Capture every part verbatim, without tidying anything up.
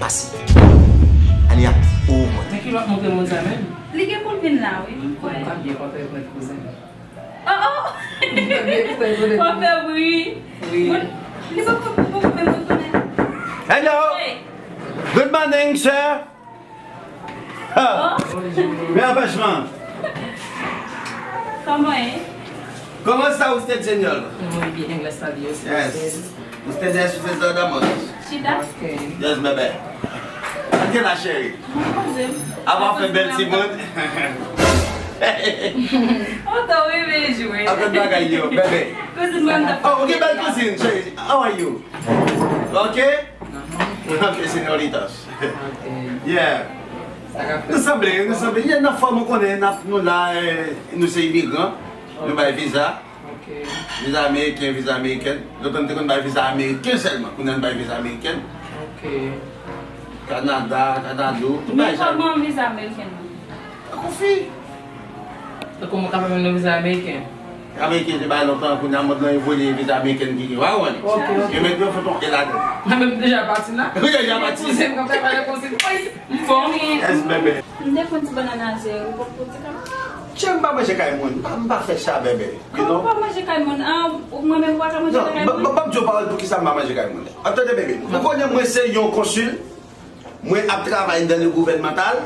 Ania, oh, mwen. Men ki lòt montre moun sa menm? Li gen pou l vin la, wi, m kwè. Ou ka byen kontan rekonèt kouzen. Oh, oh! Ou ka byen kontan rekonèt. W ap fè bri. Wi. Mwen, li poko, poko menm rekonèt. Hello! Hey! Good morning, sir! Ah! Oh! Men anpèchman! Comment est? ¿Cómo está usted, señor? Muy bien, gracias a Dios. Yes. Usted es Fernanda Mons. Chita. Ok. Yes, bebe. Antre la, cheri. Mwen poze m. Apa w fè bèl timoun? Oto bebe jwe. Antre bagay yo, bebe. Kouzin mwen nan. Oh, ou gen bèl kouzin, cheri. How are you? Ok? Ok, señoritas. Ok. Yeah. Sa ka fè. Nou sanble, nou sanble. Yeah, nan fòm, ou konnen, n ap, nou la, eh, nou se imigran. Nou bay viza. Ok. Viza ameriken, viza amerikèn. Lontan nou te konn bay viza ameriken sèlman. Kounye a nou bay viza amerikèn. Ok. Kanada, Kanado, tout bagay sa yo. Men kòman viza amerikèn nan? Tankou fi. Tankou mwen ka fè menm nan viza ameriken. Ameriken te bay lontan, kounye a mond lan evolye, viza amerikèn ki gen, w a konprann? Ok, ok. Yo mèt yo fè ton e ladan. Mwen menm deja pati la. Wi, deja pati. Kouzen mwen fè pale konsi. Wi, m fò. Yes, bebe. M te fè yon ti bannann a zè, ou poko di kòman? Cheri, m pa manje kay moun. M pa, m pa fè sa, bebe. You know? Kòman ou pa manje kay moun? Ah, ou, mwen menm, ou pa ka manje kay moun? Non, ban m di w pawòl poukisa m pa manje kay moun. Tande, bebe. Ou konnen mwen se yon konsil. Mwen ap travay nan le gouvènmantal.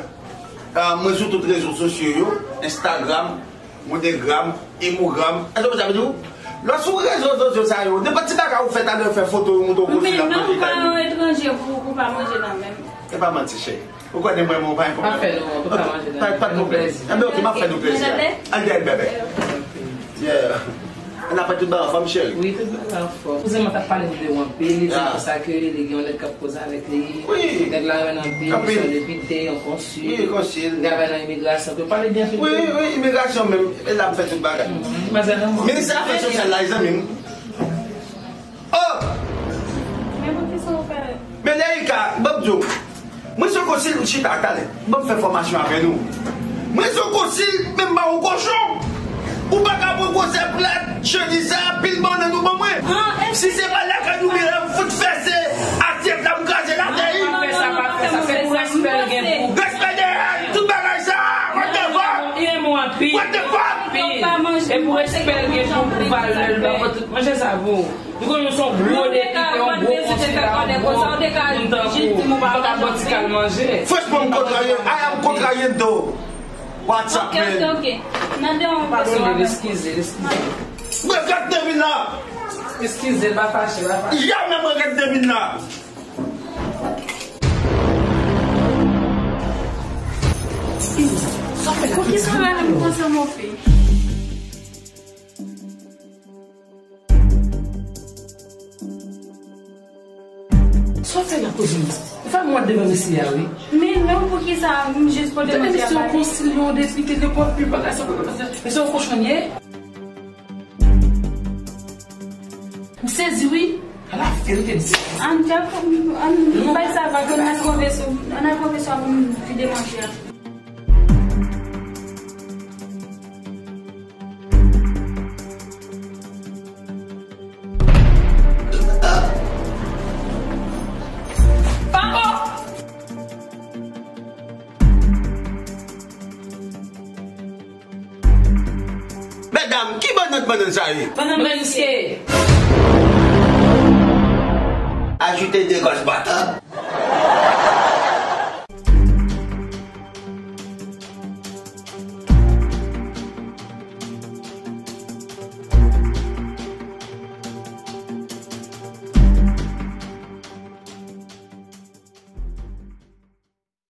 Ah, mwen sou tout rezo sosyo yo, Instagram, Monegram, Imogram. Èske w konn sa m di w? Lè w sou rezo sosyo sa yo, nenpòt ti bagay ou fè, talè w fè foto, ou montre w konsil ap manje kay moun. Men non, ou pa yon etranje pou, pou pa manje nan menm. E pa manti, cheri. Ou konnen mwen, mwen pa yon pwoblèm. Pa fè nou wont, ou pa manje nan menm. Pa, pa de pwoblèm. Enben, ok, m ap fè nou plezi. Al dèyè l, bebe. Yeah. N ap fè tout bagay anfòm, cheri. Wi, tout bagay anfòm. Kouzen mwen t ap pale de ou anpil, li di konsa ke li gen yon nèg k ap koze avèk li. Wi. Nèg la renmen anpil, li se yon depite, yon konsil. Wi, konsil. Li travay nan imigrasyon. Yo pale byen anpil. Wi, wi, imigrasyon menm. E la m fè tout bagay. Minis Afè Sosyal la, zanmi m. Oh! Men poukisa w fè? Men Erika, ban m di w. Mwen se yon konsil, chita, talè. Ban m fè fòmasyon avè nou. Mwen se yon konsil, men m pa yon kochon. Ou pa ka pran gwosè plat, cheni sa, pil bannann ou ban mwen. Si se pa lakay ou, men m fout fè se asyèt la, m kraze l atè. Pa fè sa, pa fè sa. Se pou respè l gen pou. Respè dèyè tout bagay sa. What the fuck? Li renmen w anpil. What the fuck? Anpil. E pou respè l gen pou, pou valè l, ba mwen tout manje sa pou ou. Nou konnen nou se yon gwo depite, yon gwo konsila, yon gwo moun tankou ou. Ou pa ka bò ti kal manje. Franchman, m kontrarye. I am kontrarye though. What's up, man? Ok, ok, ok. Padone l, eskize l, eskize l. Mwen regrèt de vin la. Eskize l, pa fache, pa fache. Jamè mwen regrèt de vin la. Poukisa w rele m konsa, mon fi? Sa w fè la kouzin? Ou fè mwen devan mesye a, wi. Men non, poukisa m jis pote manje a ba li? Tande mesye yon konsil, yon depite, nenpòt ki bagay sa, mesye yon kochon ye. M sezi, wi. Ala verite, m sezi. Ann, Jack, ann, bay sa vag, ann al konfese, ann al konfese w pou m vide manje a. Medam, ki bannann bannann sa ye? Bannann mesye. Ajoute de gòj bata.